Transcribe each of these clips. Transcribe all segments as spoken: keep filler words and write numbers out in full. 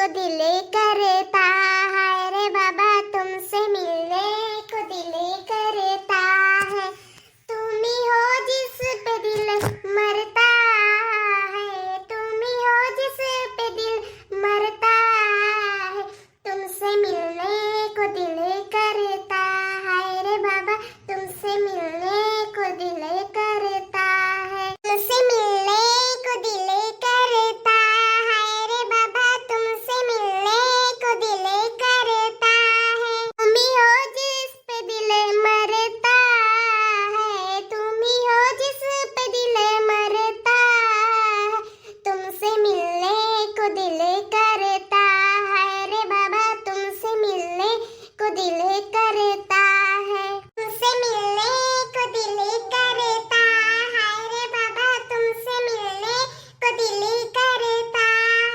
दिल करता है रे बाबा, तुमसे मिलने को दिल करता है। तुम ही हो जिस पे दिल मरता है, तुम ही हो जिस पे दिल मरता है। तुमसे मिलने को दिल करता है रे बाबा, तुमसे मिलने को दिल करता है। तुमसे मिलने को दिल करता है रे बाबा, तुमसे मिलने को दिल करता है। तुम ही हो जिस पे दिल मरता है, तुम ही हो जिस पे दिल मरता है। तुमसे मिलने को दिल करता है रे बाबा, तुमसे मिलने को दिल करता है। तुमसे मिलने को दिल करता है रे बाबा, तुमसे मिलने को दिल करता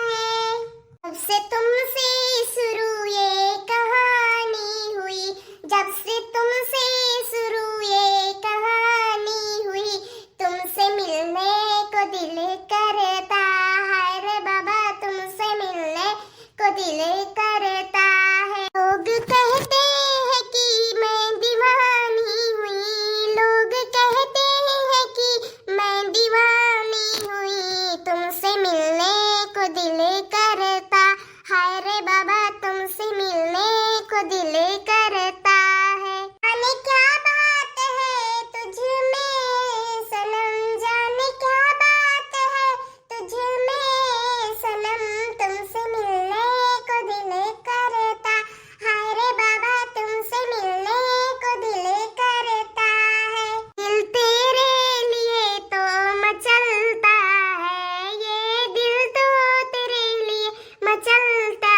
है। जब से तुमसे शुरू ये कहानी हुई, जब से तुमसे शुरू ये कहानी हुई, तुमसे मिलने को दिल करता है रे बाबा, तुमसे मिलने को दिल करता है। लोग कहते हैं कि मैं दीवानी हुई, लोग कहते हैं कि मैं दीवानी हुई, तुमसे मिलने को दिल करता है रे बाबा, तुमसे मिलने को दिल करता है। जाने क्या बात है तुझ में सनम, जाने क्या बात है तुझ में सनम, तुमसे मिलने को दिल करता। हाय रे बाबा, तुमसे मिलने को दिल करता है। दिल तेरे लिए तो मचलता है, ये दिल तो तेरे लिए मचलता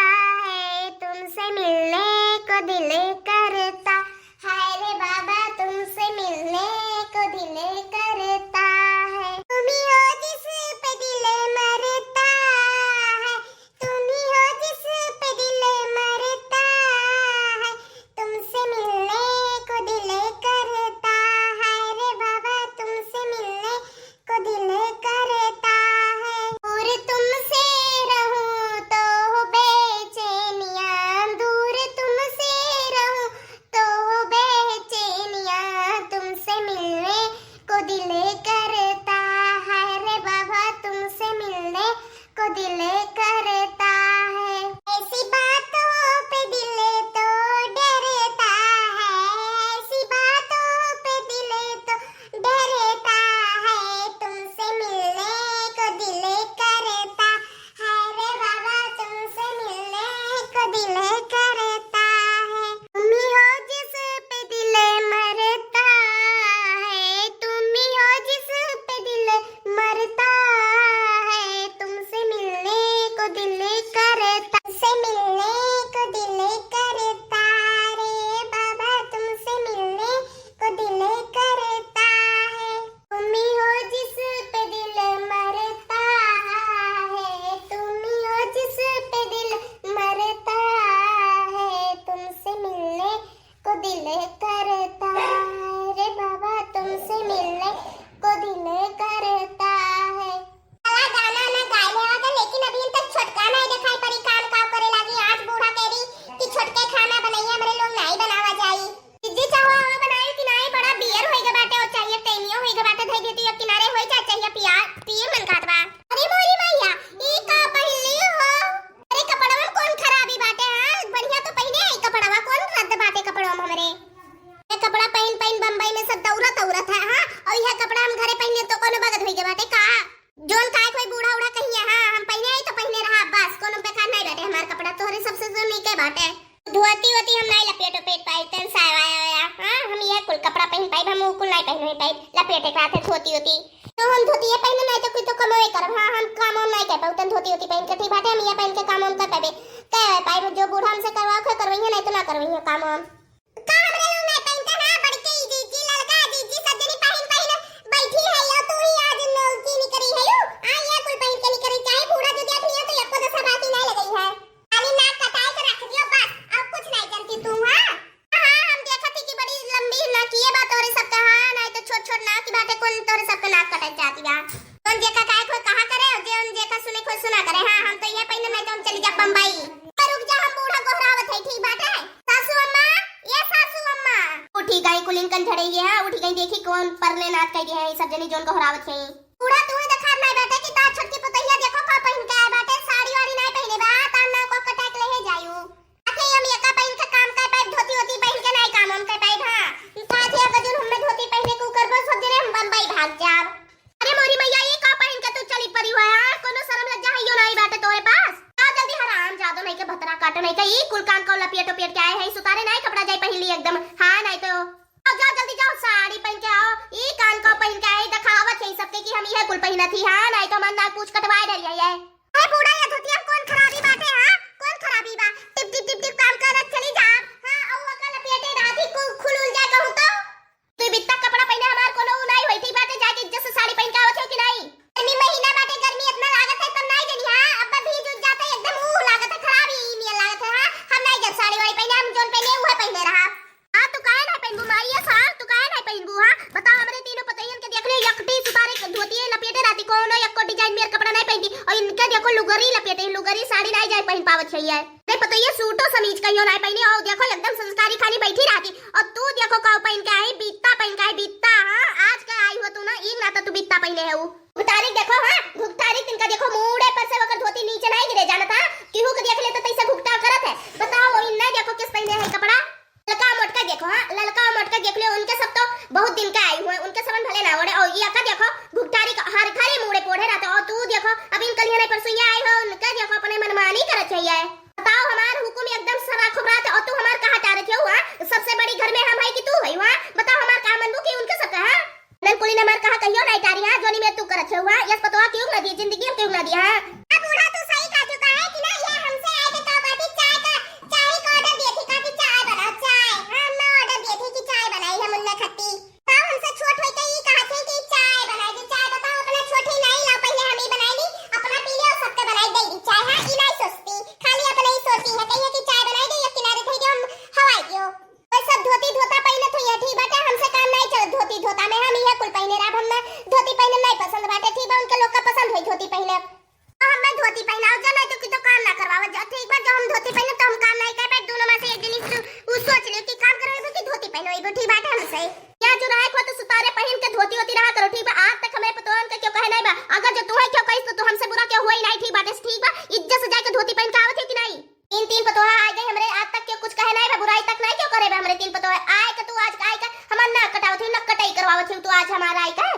है, तुमसे मिलने को दिल करता। हाय रे बाबा, तुमसे मिलने को दिल करता है। तुम ही हो जिस पे दिल मरता है, तुम ही हो जिस पे दिल मरता है, तुमसे मिलने को दिल करता है रे बाबा, तुमसे मिलने को दिल करता है। दूर तुमसे रहूं तो हो बेचैनियां, दूर तुमसे रहूं तो हो बेचैनियां, तुमसे मिलने को दिल करता है रे बाबा, तुमसे मिलने को दिल करता है। ऐसी बातों पे दिल तो डरता है, ऐसी बातों पे दिल तो डरता है, तुमसे मिलने को दिल करता है रे बाबा, तुमसे मिलने को दिल करता है। तुम ही हो जिस पे दिल मरता है, तुम ही हो जिस पे दिल मरता है, तुमसे मिलने को दिल करता, तुमसे मिलने को दिल करता रे बाबा, तुमसे मिलने को दिल करता है। तुम ही हो जिस पे दिल मरता है, तुम ही हो जिस पे दिल मरता है, तुमसे मिलने को दिल करता है रे बाबा, तुमसे मिलने को दिल करता है। चला गाना ना गाए लेवा था, लेकिन अभी तक छोटका नहीं दिखाई पड़ी, काम काव करे लागी। आज बूढ़ा कह रही कि छोटके खाना बनइया, हमरे लोग नहीं बनावा जाई। दीदी, चाहो हवा बनायो कि नाई? बड़ा बियर होई गए बाटे और चाहिए, टेमियो होई गए बाटे, धई देती अब किनारे होई जा, चाहिए पिया, पिए मन खात बा। अरे मोरी मैया, ई का पहिनली हो? अरे कपड़वन कौन खराबी बाटे, हाँ? बढ़िया तो पहिने आई कपड़वा, कौन रद्द बाटे कपड़वा में हमरे? ये कपड़ा पहिन पहिन बम्बई में सब दौड़त औरत है, हाँ? और यह कपड़ा हम घरे पहिने तो कोनो बगत होई गए बाटे का? जोन काय कोई बूढ़ा उढ़ा कहिए, हाँ, हम पहिने आई तो पहिने रहा, बस, कोनो बेकार नहीं बाटे हमार कपड़ा, तोहरे सबसे जो नीके बाटे। धोती वोती हम नहीं लपेट उपेट पाई, तन साया वाया वाया, हाँ, हम ये कुल कपड़ा पहिन पाई, हम वो कुल नहीं पहिन पाई, लपेटे के रहते धोती वोती। तो हम धोती ये पहिने नहीं तो कोई तो कमवे करब, हाँ, हम काम वाम नहीं कर पाऊ, तन धोती वोती पहिन के ठीक बाटे, हम ये पहिन के काम वाम कर पाबे, कह पाई, जो बूढ़ा हमसे करवा के करवइहे, नहीं तो ना करवइहे काम वाम। का हमरे लोग नहीं पहिनते हैं? बड़के जीजी, ललका जीजी, सब जनी पहिन पहिन बैठी है, यो तू ही आज नौकी निकरी है, यू? आ, ये कुल पहिन के निकरी, चाहे बूढ़ा जो देख लियो तो एको दसा बाकी नहीं लगई है। खाली नाक कटाए के रख दियो बस, और कुछ नहीं जानती तू, हाँ? हाँ, हम देखत ही कि बड़ी लंबी नाकिए बा तोरे सबके, हाँ, नहीं तो छोट छोट नाक की बाटे, कौन तोरे सबके नाक कटाई जाती बा? कौन जेका काय कोई कहा करे, और जे उन जेका सुने कोई सुना करे, हाँ, हम तो ये पहिने नहीं तो हम चली जा बम्बई। देखी कौन परले नाथ कह दिए हैं, ई सब जनी जौन गोहरावत हैं। बूढ़ा तू ही देखात नाहीं बाटे कि तार छोटकी पतोहिया देखो का पहिन के आए बाटे, साड़ी वाड़ी नाहीं पहिने बा, तार ना को कटाक ले है जायू। आखिर हम एका पहिन के काम कर पाइब, धोती वोती पहिन के नाहीं काम हम कर पाइब। हाँ, साथ ही अगर जौन हमें धोती पहिने के ऊ करबो, सब जने हम बम्बई भाग जाब। अरे मोरी मैया, ई का पहिन के तू चली परी हुआ है? कोनो शर्म लज्जा है यो नाहीं बाटे तोरे पास? जाओ जल्दी, हराम जादो नाहीं के भतरा काटो नाहीं के, ई कुल कान को लपेट उपेट के आए हैं, सुतारे नाहीं कपड़ा जाई पहिन ली एकदम। हाँ, नाहीं तो जाओ, जाओ जल्दी जाओ, साड़ी पहिन के आओ, ई कान को पहिन के आए, देखावत है सबके कि हम इहे कुल पहिनत ही। हाँ, नाहीं तो मन ना पूछ कटवाए डरिया है। ए बूढ़ा, ये धोतिया में कौन खराबी बाटे, हाँ? कौन खराबी बा? टिप टिप टिप टिप काम करत चली जा। हाँ, औ ओकर लपेटे रात ही कु-, खुल उल जाए कहूँ तो। तू बित्ता कपड़ा पहिने हमार कोनो ऊ नाहीं होई, ठीक बाटे, जाके इज्जत से साड़ी पहिन के आवत हो कि नाहीं? गर्मी महीना बाटे, गर्मी इतना लागत है, तब नाहीं जनी, हाँ? अब भीज उज जात है, एकदम ऊ लागत है, खराब ही नियर लागत है, हाँ? हम नाहीं जब साड़ी वाड़ी पहिने, हम जौन पहिने, उहे पहिने रहा। हाँ, तू काहे नाहीं पहिनबू, माई, ये साल तू काहे नाहीं पहिनबू, हाँ? बताओ, हमरे तीनों पतोहियन के देख ले, एकटी सुतारे के धोती है, लपेटे रहती, कोनो एको design मेर कपड़ा नाहीं पहिनती, और इनके देखो, लुगरी लपेटे, लुगरी साड़ी नाहीं जाए पहिन पावत है ये। अरे पतोहिया, सूटो समीज कहियो नाहीं पहिनी, और देखो, एकदम संस्कारी खानी बैठी रहती, और तू देखो, का पहिन के आई, बीता पहिन के आई, बीता, हाँ, आज का आई हो तू ना, ई ना तो तू बीता पहिने है ऊ। घुघटारी देखो, हाँ, घुघटारी तिनका देखो, मूड़े पर से ओकर धोती नीचे नाहीं गिरे, जानत हा? केहू के देख ले तो तैसे घुघटा करत है। बताओ, इन्ने देखो किस पहिने है कपड़ा। ललका मोटका देखो, हाँ, ललका मोटका देख ले, उनके सब तो बहुत दिन के आई हुए, उनके सबन भले ना ओढ़े। और ये का देखो, घुघटारी का हर घरे मूड़े पोढ़े रहते। और तू देखो, अब इन कलिया नाहीं परसों ये आई हो, उनके देखो, अपने मनमानी करत है ये। बताओ, हमार हुकुम एकदम सराखुब रहत है, और तू हमार कहा टारत है, हाँ? सबसे बड़ी घर में हम है कि तू है, हाँ? बताओ, हमार का मनबू कि उनके सब का, हाँ? नन कुली ने हमार कहा कहियो नाहीं टारी, हाँ, जोनी में तू करत छे हुआ, यस पतोहा क्यों ना दिए, जिंदगी में क्यों ना दिए, हाँ? अब बूढ़ा तू सही कह चुका है कि ना, ये हमसे आए के तो बाटी चाय का, चाय का order दिए थी, कहा कि चाय बनाओ, चाय। हाँ, हम ना order दिए थी कि चाय बनाई है मुन्ना खट्टी। तो हमसे छोट होई तो ई कहा थे कि चाय बनाई दे, चाय बताओ, अपना छोट ही नाहीं लाओ, पहले हम ही बनाई ली, अपना पी ले और सबके बनाई दे दी चाय। हाँ, ई नाहीं सोचती, खाली अपने ही सोची है, कहिए कि चाय बनाई दे, एक किनारे थे कि हम हवाई दियो। वैसे धोती धोता पहिनत हुई है, ठीक बाटे, हमसे काम नाहीं चलत धोती धोता में, हम इहे कुल पहिने रहब, हम धोती पहिने नाहीं पसंद बाटे, ठीक बा, उनके लोग का पसंद होई धोती पहिने। तो हमें धोती पहिनाओ जा, नाहीं तो कि तो काम ना करवाओ जा, ठीक बा, जो हम धोती पहिने तो हम काम नाहीं कर पाए, दोनों में से एक जनी सु-, उ सोच ले कि काम करवाए कि धोती पहिनवाए, ठीक बाटे हमसे। या जो रहे को तो सुतारे पहिन के धोती होती रहा करो, ठीक बा, आज तक हमें पतोहन के क्यों कहे नाहीं बा, अगर जो तू है क्यों कहिस तो तू हमसे बुरा क्यों हुआ ही नाहीं, ठीक बाटे, ठीक बा, इज्जत से जाके धोती पहिन के आवत है कि नाहीं? तीन तीन पतोहा आ गए हमरे, आज तक के कुछ कहे नाहीं बा, बुराई तक नाहीं क्यों करे बा हमरे तीन पतोहा? आए के तू आज आए के हमार नाक कटावत ही, नाक कटाई करवावत ही तू आज हमार आए के।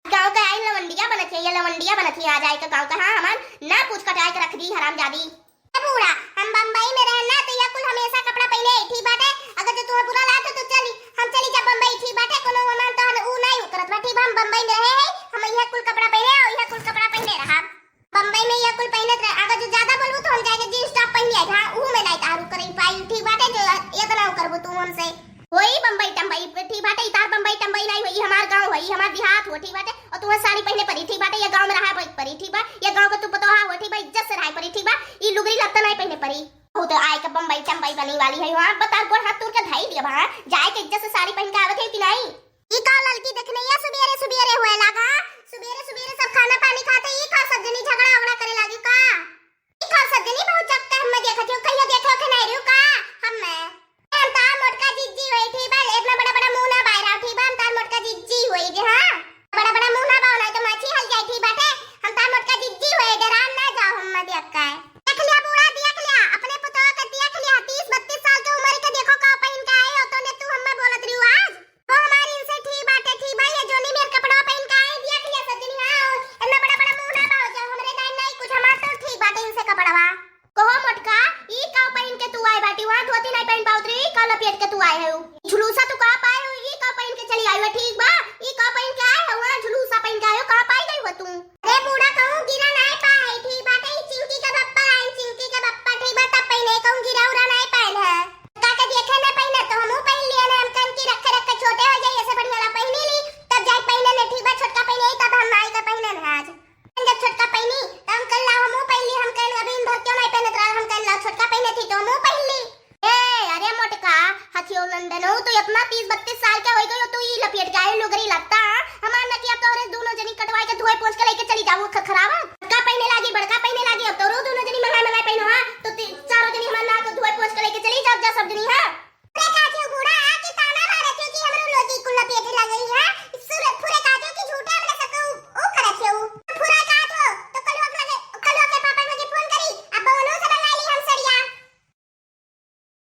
गाँव के आई लवंडिया बनत ही, ये लवंडिया बनत ही आज आए के गाँव के, हाँ, हमार ना पूछ कटाए के रख दी हरामजादी। ए बूढ़ा, हम बम्बई में रहन ना तो यह कुल हमेशा कपड़ा पहने ही ठीक बाटे। अगर जो तुम्हें बुरा लागत हो तो चली, हम चली जा बम्बई, ठीक बाटे, कोनो हमार तो ऊ नाहीं उतरत बा, ठीक बा, हम बम्बई में रहे हैं, हम यह कुल कपड़ा पहने और यह कुल कपड़ा पहने रहा। बम्बई में ये कुल पहिनत रहे, अगर जो ज्यादा बोलबू तो हम जाके जींस टॉप पहिन आए, हाँ, ऊ में नाहीं तारू करे पाई, ठीक बाटे, जो इतना ऊ करबू तू हमसे। होई बम्बई टम्बई, ठीक बाटे, ई तार बम्बई टम्बई नाहीं होई, हमार गाँव होई, हमार देहात हो, ठीक बाटे, और तुम्हें साड़ी पहिने परी, ठीक बाटे, ये गाँव में रहा परी, ठीक बा, ये गाँव का तू पतोहा हो, ठीक बा, इज्जत से रहा परी, ठीक बा, ई लुगरी लत्ता नाहीं पहिने परी। बहुत आए के बम्बई टम्बई बनी वाली है, हाँ, बता गोड़ हाथ तोड़ के धाई दिया बा, हाँ, जाए के इज्जत से साड़ी पहिन के आवत है कि नाहीं? ई का ललकी देखने या सुबेरे सुबेरे होए लागा? सुबेरे सुबेरे सब खाना पानी खाते ई का सब जनी झगड़ा उगड़ा करे लागी का? ई का सब जनी बहुत चक्कर में देखत हो, कहियो देखे के नहीं रहियो का? हम हम तार मोटका जिज्जी होई थी बा, इतना बड़ा बड़ा मुंह ना बाहर आओ थी बा, हम तार मोटका जिज्जी होई जे, हाँ? बड़ा बड़ा मुंह ना बाओ, नहीं तो माछी हल जाई थी बाटे, हम तार मोटका जिज्जी होई, डरान ना जाओ हम देख के। देख लिया बूढ़ा, देख लिया, अपने पुतवा के देख लिया, तीस बत्तीस साल के उम्र के देखो का पहिन के आए हो, तो ने तू हमें बोलत रही आज। वो हमार इनसे ठीक बाटे, ठीक बा, ये जोनी मेर कपड़वा पहिन के आई, दिया खिया सजनी, हाँ, इतना बड़ा बड़ा मुंह ना बाओ, जो हमरे दाई नहीं कुछ, हमार तो ठीक बाटे इनसे कपड़वा। कहो मोटका, ई का पहिन के तू आई बाटी, वहाँ धोती नहीं पहिन पावत रही, ई का लपेट के तू आए हो? झुलूसा तू का पाए हो, ई का पहिन के चली आई हो, ठीक बा? ई का पहिन के आए हो, वहाँ झुलूसा पहिन के आए हो, का पाई गई हो तू? अरे बूढ़ा कहूँ गिरा नहीं पाए, ठीक बाटे, ई चिंकी के बप्पा आई, चिंकी के बप्पा, ठीक बा, तब पहिने कहूँ गिरा उरा नहीं पाए है। का के देखे ना पहिने तो हमहू पहिन लिए ना, हम कन की रखे रखे छोटे हो जाइए से बढ़िया ला पहिनी ली, तब जाए पहिने ने, ठीक बा, छोटका पहिने ही, तब हम माई का पहिने ना आज। जब छोटका पहिनी, तो हम कन ला हमहू पहिन ली, हम कन अभी इन भर क्यों नहीं पहनत रहा, हम कन ला छोटका पहिने थी तो हमहू पहिन